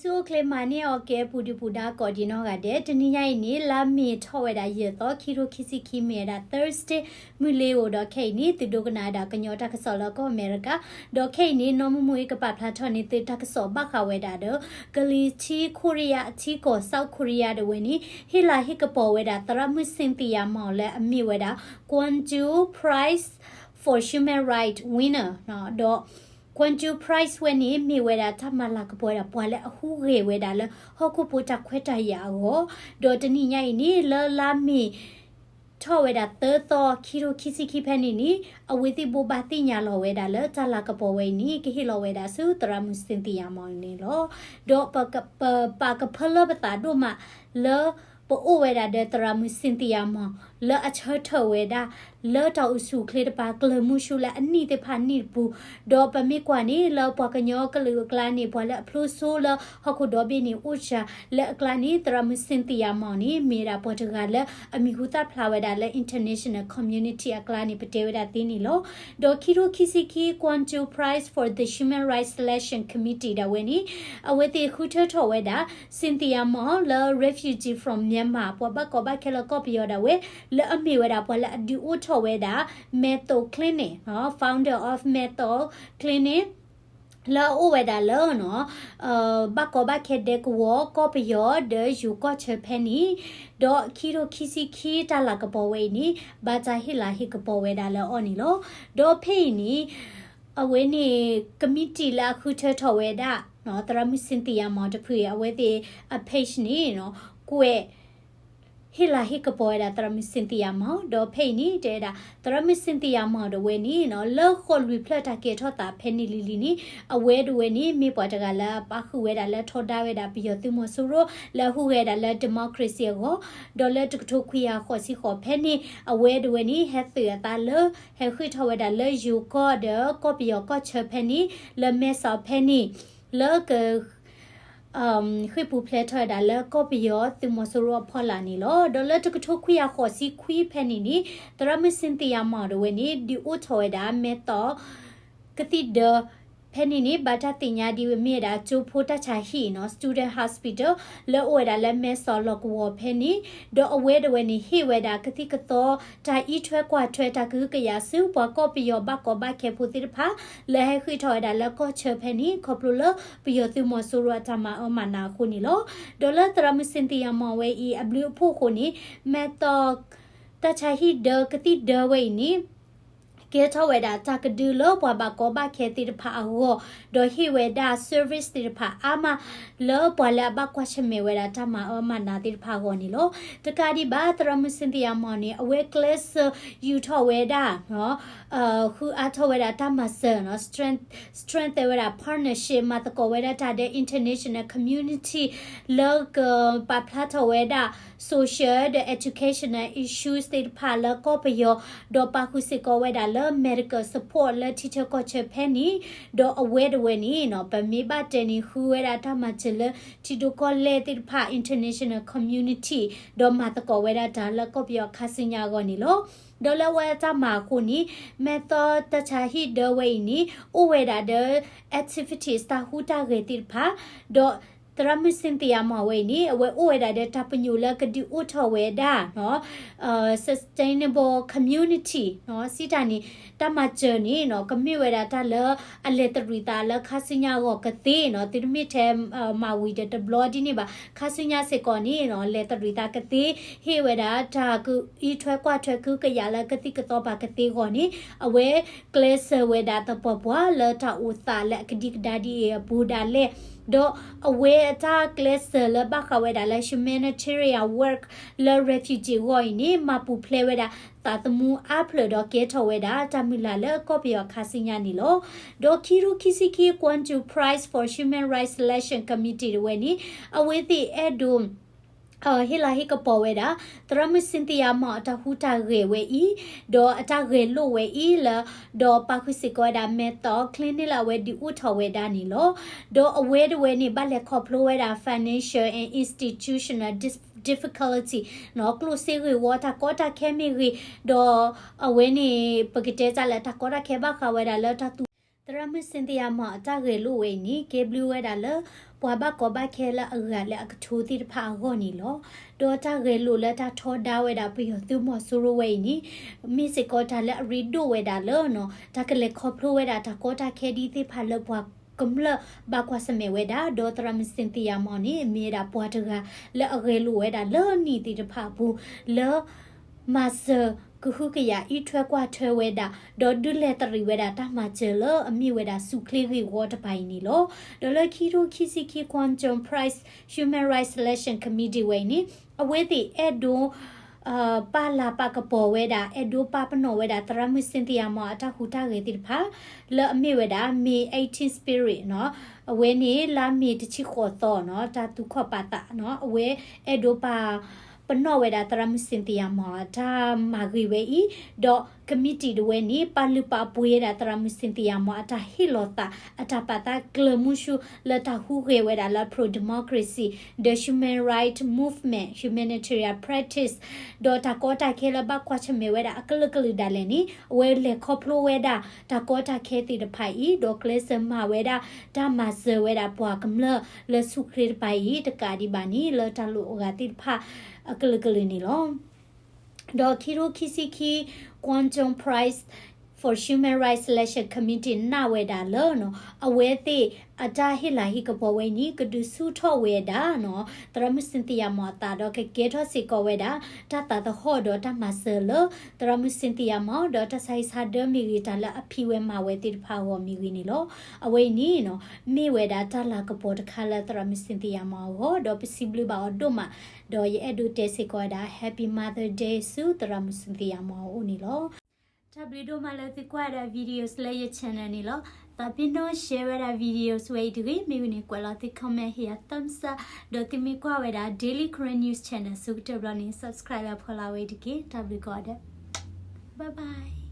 ဆူၣ်အိၣ်ချ့မၤန့ၢ်အီၤကဲ ပူၤဒုၣ်ပူၤဒါကိးဒံးနီၢ်ဂၤဒဲး, တနံၤညါအံၤန့ၣ် လါမ့ၤထီၣ်ဝဲဒၣ်ယဲၢ်သီ ခံထိခံဆံခံ မ့ၢ်ဝဲဒၣ် Thursday မုၢ်လ့ၤဧိၤ, ဒီးခဲအံၤန့ၣ် သုဒိကနၣ်ဝဲဒၣ်ကညီတၢ်ကစီၣ်လၢကီၢ်အမဲရကၤ, ဒီးခဲအံၤန့ၣ် နီၢ်မုၢ်မုၢ်အံၤ ကပာ်ဖျါထီၣ်န့ၢ်သုတၢ်ကစီၣ်ဘၣ်ဃးဝဲဒၣ်ဒီး ကလံၤထံခိရံယါအထံကီၢ် South Korea ဒၣ်ဝဲန့ၣ် ဟ့ၣ်လၤဟ့ၣ်ကပီၤဝဲဒၣ် သရၣ်မုၣ် Cynthia Mao လၢအမ့ၢ်ဝဲဒၣ် Gwangju Prize for Human Rights winner ဒီး Gwangju Prize ဝဲန့ၣ် မ့ၢ်ဝဲဒၣ်တၢ်မၤလၤကပီၤဝဲဒၣ် ပှၤလၢအဟူးဂဲၤဝဲဒၣ်လၢဟီၣ်ခိၣ်ဖိတၢ်ခွဲးတၢ်ယာ်အဂီၢ်, ဒီးတနံၤညါအံၤန့ၣ် လၢလါမ့ၤထီၣ်ဝဲဒၣ်သၢသီ ခံထိခံဆံခံ ဖဲန့ၣ်န့ၣ် အဝဲသ့ၣ်ဘိးဘၣ်သ့ၣ်ညါလီၤဝဲဒၣ်လၢတၢ်လၤကပီၤဝဲအံၤန့ၣ် ကဟ့ၣ်လီၤဝဲဒၣ်ဆူသရၣ်မုၣ် Cynthia Mao န့ၣ်လီၤ. ဒီးပ ပ ပာ်ကဖၢလၢပသးဒိၣ်မးလၢ ပအိၣ်ဝဲဒၣ်ဒီးသရၣ်မုၣ် Cynthia Mao လၢအဆၢထၢၣ်ဝဲဒၣ် လၢတၢ်အိၣ်ဆူၣ်အိၣ်ချ့တပၤ ကျၢၤမုၢ်ဆူလၢအနံၣ်သ့ၣ်တဖၣ်နံၣ်တပူၤ, ဒီးပမ့ၢ်ကွၢ်န့ၣ် လၢပှၤကညီကလုာ်အကျါန့ၣ် ပှၤလၢအဖျိစိလၢဟီၣ်ခိၣ်ဒီဘ့ၣ်န့ၣ် အိၣ်စှၤလၢအကျါန့ၣ် သရၣ်မုၣ် Cynthia Mao န့ၣ် မ့ၢ်ဝဲဒၣ်ပှၤတဂၤလၢအမံၤဟူသၣ်ဖျါဝဲဒၣ်လၢ international community အကျါန့ၣ် ပတဲဝဲဒၣ်သ့န့ၣ်လီၤ. ဒီးခံထိခံဆံခံ Gwangju Prize for the Human Rights Selection Committee ဒၣ်ဝဲန့ၣ် အဝဲသ့ၣ်ဃုထၢထီၣ်ဝဲဒၣ် Cynthia Mao လၢ refugee from Myanmar ပှၤဘၣ်ကီဘၣ်ခဲလၢကီၢ်ပယီၤဒၣ်ဝဲ လၢအမ့ၢ်ဝဲဒၣ်ပှၤလၢအဒုးအိၣ်ထီၣ်ဝဲဒၣ် Mentor Clinic, founder of Mentor Clinic လၢအအိၣ်ဝဲဒၣ်လၢ ဘၣ်ကီဘၣ်ခဲဒဲကဝီၤ ကီၢ်ပယီၤ ဒီးယိၤကီၢ်ဆၢဖဲန့ၣ်, ဒီးခံထိခံဆံခံ တၢ်လၤကပီၤဝဲအံၤန့ၣ် ဘၣ်တၢ်ဟ့ၣ်လၤဟ့ၣ်ကပီၤဝဲဒၣ်လၢအီၤန့ၣ်လီၤ. ဒီးဖဲအံၤန့ၣ် အဝဲန့ၣ် ကမံးတံာ်လၢအဃုထၢထီၣ်ဝဲဒၣ် သရၣ်မုၣ် Cynthia Mao တဖုအံၤ အဝဲသ့ၣ်အ page န့ၣ် ကွဲး ဟ့ၣ်လၤဟ့ၣ်ကပီၤဝဲဒၣ်သရၣ်မုၣ် Cynthia Mao ဒီးဖဲအံၤန့ၣ် တဲဝဲဒၣ် သရၣ်မုၣ် Cynthia Mao ဒၣ်ဝဲန့ၣ် လၢဃီၣ်လွံၢ်ဖျၢၣ်တၢ်ကဲထီၣ်သးဖဲန့ၣ်လံၤလံၤန့ၣ် အဝဲဒၣ်ဝဲန့ၣ် မ့ၢ်ပှၤတဂၤလၢအပာ်ဃုာ်ဝဲဒၣ်လၢထီဒါဝဲဒၣ်ပယီၤသုးမီၤစိရိၤ လၢအဟူးဂဲၤဒၣ်လၢ democracy အဂီၢ်, ဒီးလၢတကထိခွံကယၤဃိးဆံဃိးဖဲန့ၣ် အဝဲဒၣ်ဝဲန့ၣ် ဟဲသုးအသးလၢ ဟဲဃ့ၢ်ထီၣ်ဝဲဒၣ်လၢယိၤကီၢ်ဒီးကီၢ်ပယီၤကီၢ်ဆၢဖဲန့ၣ် လၢမဲဆီးဖဲန့ၣ် လၢက ဃ့ၢ်ပူၤဖျဲးထီၣ်ဝဲဒၣ်လၢကီၢ်ပယီၤသုးမီၤစိရိၤအဖီလာ်န့ၣ်လီၤ. ဒီးလၢတကထိခွံကယၤဃိးဆံခွံဖဲန့ၣ်န့ၣ် သရၣ်မုၣ် Cynthia Mao ဒၣ်ဝဲန့ၣ် ဒုးအိၣ်ထီၣ်ဝဲဒၣ် မဲဆီး ကသံၣ်ဒၢ ဖဲန့ၣ်န့ၣ် ဘၣ်တၢ်သ့ၣ်ညါဒ်ဝဲမ့ၢ်ဝဲဒၣ် ကၠိဖိတၢ်ဆါဟံၣ် student hospital လၢအအိၣ်ဝဲဒၣ်လၢမဲဆီးလီၢ်ကဝီၤဖဲန့ၣ်, ဒီးအဝဲဒၣ်ဝဲန့ၣ် ဟ့ၣ်ဝဲဒၣ်ကသံၣ်ကသီ တၢ်အံးထွဲကွၢ်ထွဲတၢ်ကဟုကယာ်ဆူ ပှၤကီၢ်ပယီၤဘၣ်ကီဘၣ်ခဲဖိသ့ၣ်တဖၣ် လၢဟဲဃ့ၢ်ထီၣ်ဝဲဒၣ်လၢကီၢ်ဆၢဖဲန့ၣ် ခီဖျိလၢပယီၤသုးမီၤစိရိၤအတၢ်မၤအၢမၤနးအဃိန့ၣ်လီၤ. ဒီးလၢသရၣ်မုၣ် Cynthia Mao ဝဲအံၤ အဘျုးအဖှိၣ်အဃိန့ၣ် မဲဆီး တၢ်ဆါဟံၣ်ဒၢကသံၣ်ဒၢဝဲအံၤန့ၣ် ကဲထီၣ်ဝဲဒၣ်တၢ်ကဒုလၢပှၤဘၣ်ကီဘၣ်ခဲသ့ၣ်တဖၣ်အဂီၢ်, ဒီးဟ့ၣ်ဝဲဒၣ် service သ့ၣ်တဖၣ်အါမး လၢပှၤလၢအဘၣ်ကွၢ်ဆၢၣ်မဲာ်ဝဲဒၣ်တၢ်မၤအၢမၤနးသ့ၣ်တဖၣ်အဂီၢ်န့ၣ်လီၤ. တကးဒံးဘၣ် သရၣ်မုၣ် Cynthia Mao န့ၣ် အဝဲကျဲးစၢးယူၤထီၣ်ဝဲဒၣ် ဃုအါထီၣ်ဝဲဒၣ်တၢ်မၤစၢၤ strength, strengthen ဝဲဒၣ် partnership မၤသကိးဝဲဒၣ်တၢ်ဒီး international community လၢကပာ်ဖျါထီၣ်ဝဲဒၣ် social ဒီး educational issues သ့ၣ်တဖၣ်လၢကီၢ်ပယီၤ, ဒီးပာ်ဃုာ်စ့ၢ်ကီးဝဲဒၣ်လၢ medical support လၢထံဆၢကီၢ်ဆၢဖဲန့ၣ်, ဒီးအဝဲဒၣ်ဝဲန့ၣ် ပမ့ၢ်ဘၣ်တဲန့ၣ် ဃုဝဲဒၣ်တၢ်မၤစၢၤလၢထံဒိၣ်ကီၢ်လဲၢ်သ့ၣ်တဖၣ် international community ဒီးမၤသကိးဝဲဒၣ်တၢ်လၢကီၢ်ပယီၤခါဆူညါအဂီၢ်န့ၣ်လီၤ. ဒီးလၢအဝဲအတၢ်မၤအဃိန့ၣ် မဲဆီးတၢ်ဆါဟံၣ်ဒၢဝဲအံၤန့ၣ် အိၣ်ဝဲဒၣ်ဒီး activities တၢ်ဟူးတၢ်ဂဲၤသ့ၣ်တဖၣ်, ဒီးသရၣ်မုၣ် Cynthia Mao ဝဲအံၤန့ၣ် အဝဲအိၣ်ဝဲဒၣ်ဒီးတၢ်ပညိၣ်လၢကဒုးအိၣ်ထီၣ်ဝဲဒၣ် sustainable community စံးတၢ်န့ၣ် တၢ်မၤစၢၤန့ၣ် ကမ့ၢ်ဝဲဒၣ်တၢ်လၢအလဲၤတရံးသးလၢခါဆူညါအဂီၢ်ကသ့နီၤ, သုတမ့ၢ်ထဲ မၤဝံၤဒီးတဘျီဒ်န့ၣ်ဘၣ်, ခါဆူညါစ့ၢ်ကီးန့ၣ် လဲၤတရံးသးကသ့, ဟ့ၣ်ဝဲဒၣ်တၢ်ကအံးထွဲကွၢ်ထွဲကဟုကယာ်လၢကသံၣ်ကသီပၤကသ့အဂီၢ်န့ၣ် အဝဲကျဲးစၢးဝဲဒၣ်သပှၢ်ပှၢ်လၢတၢ်အိၣ်သးလၢအကဒံကဒါဒ်အံၤအပူၤဒၣ်လဲာ်, ဒီးအဝဲအတၢ်ကျဲးစၢးလၢဘၣ်ဃးဝဲဒၣ်လၢ humanitarian work လၢ refugee အဂီၢ်အံၤန့ၣ် မၤပူၤဖျဲးဝဲဒၣ်သးသမူအါဖျၢၣ်ဒီးကဲထီၣ်ဝဲဒၣ်တၢ်မုၢ်လၢ်လၢကီၢ်ပယီၤခါဆူညါန့ၣ်လီၤ. ဒီးခံကထိခံဆံခံ Gwangju Prize for Human Rights Selection Committee တဝဲန့ၣ် အဝဲသ့ၣ်အဲၣ်ဒိး ဟ့ၣ်လၤဟ့ၣ်ကပီၤဝဲဒၣ် သရၣ်မုၣ် Cynthia Mao အတၢ်ဟူးတၢ်ဂဲၤဝဲအံၤ, ဒီးအတၢ်ဂဲၤလိာ်ဝဲအံၤလၢ ဒီးပာ်ဃုာ်စ့ၢ်ကီးဝဲဒၣ် Mentor Clinic လၢအဝဲဒုးအိၣ်ထီၣ်ဝဲဒၣ်န့ၣ်လီၤ. ဒီးအဝဲတဝဲန့ၣ် ဘၣ်လဲၤခီဖျိဝဲဒၣ် financial and institutional dis-, difficulty နီၤ, ကျိၣ်စ့ဂ့ၢ်ဝီ တၢ်ကီတၢ်ခဲမ့ၢ်ဂ့ၤ, ဒီးအဝဲန့ၣ် ပကတဲတၢ်လၢတၢ်ကီတၢ်ခဲဘၣ်ဃးဝဲဒၣ်လၢတၢ်သူ သရၣ်မုၣ် Cynthia Mao အတၢ်ဂဲၤလိာ်ဝဲအံၤန့ၣ် ကဲဘျုးဝဲဒၣ်လၢ ပှၤဘၣ်ကီဘၣ်ခဲလၢအဂၤလၢအကထိသ့ၣ်တဖၣ်အဂီၢ်န့ၣ်လီၤ. ဒီးတၢ်ဂဲၤလိာ်လၢတၢ်ထီဒါဝဲဒၣ်ပယီၤသုးမီၤစိရိၤဝဲအံၤန့ၣ် မ့ၢ်စ့ၢ်ကီးတၢ်လၢအရ့ဒိၣ်ဝဲဒၣ်လၢနီၤ တၢ်ကလဲၤခီဖျိဝဲဒၣ်တၢ်ကီတၢ်ခဲဒ်သ့ၣ်တဖၣ်လၢပှၤကမျၢၢ်ဘၣ်ကွၢ်ဆၢၣ်မဲာ်ဝဲဒၣ် ဒီးသရၣ်မုၣ် Cynthia Mao န့ၣ် မ့ၢ်ဝဲဒၣ်ပှၤတဂၤလၢအဂဲၤလိာ်ဝဲဒၣ်လၢနံၣ်သ့ၣ်တဖၣ်အပူၤ လၢ မၤစၢၤကဟုကယာ်အံးထွဲကွၢ်ထွဲဝဲဒၣ် ဒီးဒုးလဲၤတရံးဝဲဒၣ်တၢ်မၤစၢၤလၢအမ့ၢ်ဝဲဒၣ်ဆူၣ်ချ့ဂ့ၢ်ဝီတပၤအံၤန့ၣ်လီၤ. ဒီးလၢခံထိခံဆံခံ Guangdong Prize Human Rights Selection Committee ဝဲအံၤန့ၣ် အဝဲသ့ၣ်အဲၣ်ဒိး ပာ်လၤပာ်ကပီၤဝဲဒၣ် အဲၣ်ဒိးပာ်ပနီၣ်ဝဲဒၣ် သရၣ်မုၣ် Cynthia Mao အတၢ်ဟူးတၢ်ဂဲၤသ့ၣ်တဖၣ် လၢအမ့ၢ်ဝဲဒၣ် May eighteen Spirit နီၤ အဝဲန့ၣ် လါမ့ၤတဆံဃိးသီနီၤ တၢ်သူၣ်ခီၣ်ပာ်သးနီၤ အဝဲအဲၣ်ဒိးပာ်ပနီၣ်ဝဲဒၣ် သရၣ်မုၣ် Cynthia Mao အတၢ်မၤဂ့ၤဝဲအံၤ ဒီး committee တဝဲန့ၣ် ပာ်လုၢ်ပာ်ပှ့ၤဝဲဒၣ် သရၣ်မုၣ် Cynthia Mao အတၢ်ဟ့ၣ်လီၤသး အတၢ်ပာ်သးကျၢၤမုၢ်ဆူၣ် လၢတၢ်ဟူးဂဲၤဝဲဒၣ်လၢ pro-democracy, the human rights movement, humanitarian practice ဒီးတၢ်ကီတၢ်ခဲလၢဘၣ်ကွၢ်ဆၢၣ်မဲာ်ဝဲဒၣ်အကလုာ်ကလုာ်ဒၣ်လဲာ်န့ၣ် အဝဲလဲၤခီဖျိဝဲဒၣ် တၢ်ကီတၢ်ခဲသ့ၣ်တဖၣ်အံၤ ဒီးကျဲးစၢးမၤဝဲဒၣ် တၢ်မၤစၢၤဝဲဒၣ်ပှၤကမျၢၢ်လၢဆူၣ်ချ့တပၤအံၤ တကးဒံးဘၣ်န့ၣ် လၢတၢ်လိၣ်အဂၤသ့ၣ်တဖၣ်အကလုာ်ကလုာ်န့ၣ်လီၤ. ဒီးခံထိခံဆံခံ Guangdong Prize for Human Rights Selection Committee နာ်ဝဲဒၣ်လၢနီၤ အဝဲသ့ၣ်အတၢ်ဟ့ၣ်လၤဟ့ၣ်ကပီၤဝဲအံၤန့ၣ် ကဒုးဆူၣ်ထီၣ်ဝဲဒၣ်နီၤ သရၣ်မုၣ် Cynthia Mao အသး ဒီးကကဲထီၣ်စ့ၢ်ကီးဝဲဒၣ် တၢ်သးသဟီၣ်ဒီးတၢ်မၤစၢၤလၢ သရၣ်မုၣ် Cynthia Mao ဒီးတၢ်ဆါဟံၣ်ဆါဒၢမ့ၢ်ဂ့ၤ တၢ်လၢအဖံးဝဲမၤဝဲသ့ၣ်တဖၣ်အဂီၢ်မ့ၢ်ဂ့ၤန့ၣ်လီၤ. အဝဲအံၤန့ၣ်နီၤ မ့ၢ်ဝဲဒၣ်တၢ်လၤကပီၤတခါလၢသရၣ်မုၣ် Cynthia Mao အဂီၢ် ဒီးပစံးဘျုးဘၣ်အီၤဒိၣ်မး ဒီးယအဲၣ်ဒိးတဲစ့ၢ်ကီးဝဲဒၣ် Happy Mother Day ဆူသရၣ်မုၣ် Cynthia Mao အအိၣ်န့ၣ်လီၤ. တၢ်ဘျုးဒိၣ်မးလၢသုကွၢ်ဝဲဒၣ် videos လၢယ channel န့ၣ်လီၤ. သးပ့ၤနီၣ် share ဝဲဒၣ် videos ဝဲအံၤတဂ့ၤ, မ့ၢ်ဝံၤန့ၣ် ကွဲးလီၤသု comment ဟ့ၣ်ယၤ thumbs up, ဒီးသုမ့ၢ်ကွၢ်ဝဲဒၣ် Daily Karen News Channel အဆိကတၢၢ်ဘျီန့ၣ် subscribe လၢဖီလာ်ဝဲအံၤတက့ၢ်. တၢ်ဘျုးကိးဂၤဒဲး, bye bye.